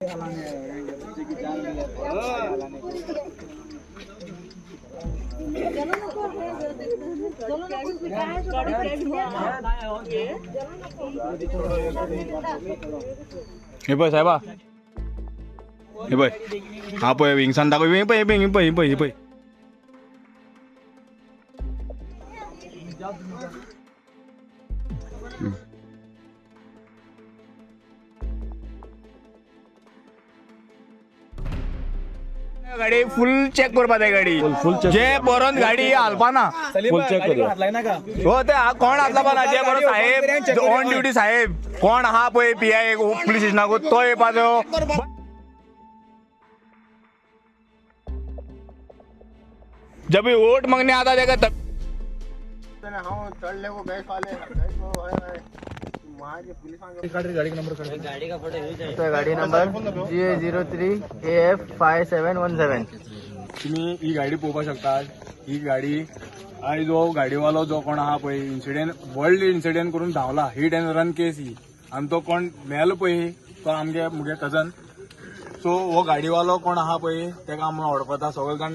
हे पळय साहेबा, हे पळय, हा पळय विंगसान दाखय. हे पळय, हे पळय, हे पळय, हे पळय, हे पळय. गाडी फुल चेक करपा जाय गाडी. जे बरोवन गाडी हालपाना. फुल चेक करूया. हो ते कोण हातला ना जे बरो साहेब ऑन ड्युटी साहेब कोण आहा पळय पी I police स्टेशनाक तो येवपाचो. जब वोट मागणे आता तेका तब गाडी number GA 03 AF 5717. तुम्ही ही गाडी पळोवपाक शकता. ही गाडी आयज हो गाडीवालो जो कोण आहा पळय इन्सिडेंट व्हडले इन्सिडेंट करून धांवला. हिट अँड रन केस ही आनी तो कोण मेलो पळय तो आमगे मुगे कजन. सो हो गाडीवालो कोण आहा पळय तेका आमी वळखता. सगळे जाण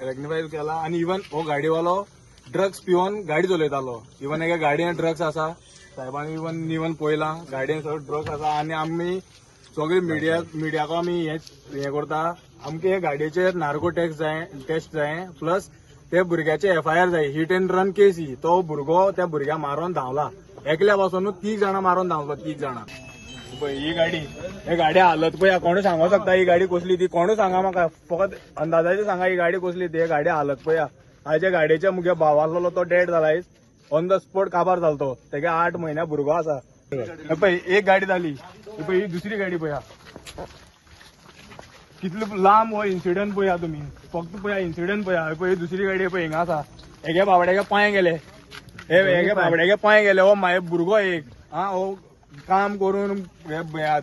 रेग्निफाय केला. आनी इवन हो गाडीवालो ड्रग्स पिवन गाडी चलयतालो. इवन एका गाडयेन ड्रग्स आसा. साहेबांनी इवन इवन पळयलां गाडयेन सगळे ड्रग्स आसा. आनी आमी सगळे मिडियाक आमी हें हें करता. आमकां हे गाडयेचेर नार्को टॅक्स जाय, टेस्ट जाय, प्लस ते भुरग्याचे एफआयआर जाय. हिट अँड रन केस ही. तो भुरगो त्या भुरग्या मारून धांवला. एकल्या पासून 30 जाणां मारून धांवलो, 30 जाणां. पळय ही गाडी, हे गाडी हालत पळय. कोणूय सांगूंक शकता ही गाडी कसली ती. कोणूय सांगा म्हाका, फकत अंदाजाचे सांगा ही गाडी कसली ती. हे गाडी हालत पळया. हाच्या गाडयेच्या मुगे भाव आसलेलो तो डेड जाला. ऑन the spot काबार जालो तो. तेगे 8 म्हयन्या भुरगो आसा. हे पळय एक गाडी जाली. हे पळय ही दुसरी गाडी पळया. कितलो लांब हो इन्सिडंट पळया तुमी. फक्त पळया इन्सिडंट पळया. हे पळय ही दुसरी गाडी पळय हिंगा आसा. हेगे बाबड्यागे पांय गेले. हे हेगे बाबड्यागे पांय गेले. हो मागीर भुरगो एक आं हो काम करून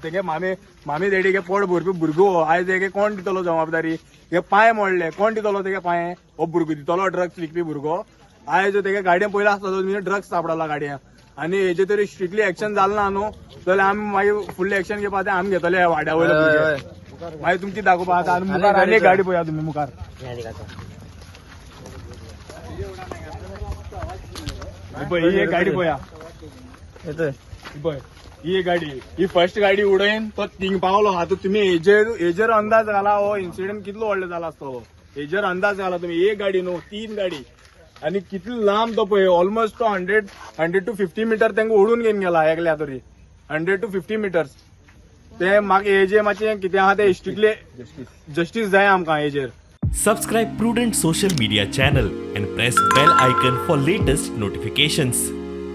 तेगे मामी मामी देडीगे पोट भरपी भुरगो. आयज हेगे कोण दितलो जबाबदारी? हे पांय मोडले, कोण दितलो तेगे पांय? हो भुरगो दितलो ड्रग्स विकपी भुरगो. आयज तेगे गाडयेन पयलो आसता तो ड्रग्स सापडला गाडयेन. आनी हेजे तरी स्ट्रिक्टली एक्शन जालें ना न्हू जाल्यार आमी मागीर फुडलें एक्शन घेवपा तें आमी घेतले वाड्या वयले भुरगे. मागीर तुमची दाखोवपा आतां. आनी मुखार आनी एक गाडी पळया तुमी मुखार. हे पळय ही एक गाडी पळया. येतोय. ही पळय ही एक गाडी. ही फर्स्ट गाडी उडयन तो थिंग पावलो. आतां तुमी हेजेर अंदाज घाला हो इन्सिडंट कितलो व्हडलो जाला आसतलो. हेजेर अंदाज घाला तुमी. एक गाडी न्हू, 3 गाडी. आनी कितलो लांब तो पळय. ऑलमोस्ट तो 100 टू 50 मिटर तांकां ओडून घेवन गेला एकल्या तरी. 100 टू 50 मिटर्स. ते म्हाका हेजे मातशें कितें आहा तें स्ट्रिक्टली जस्टीस जाय आमकां हेजेर. Subscribe Prudent Social Media channel and press bell icon for latest notifications.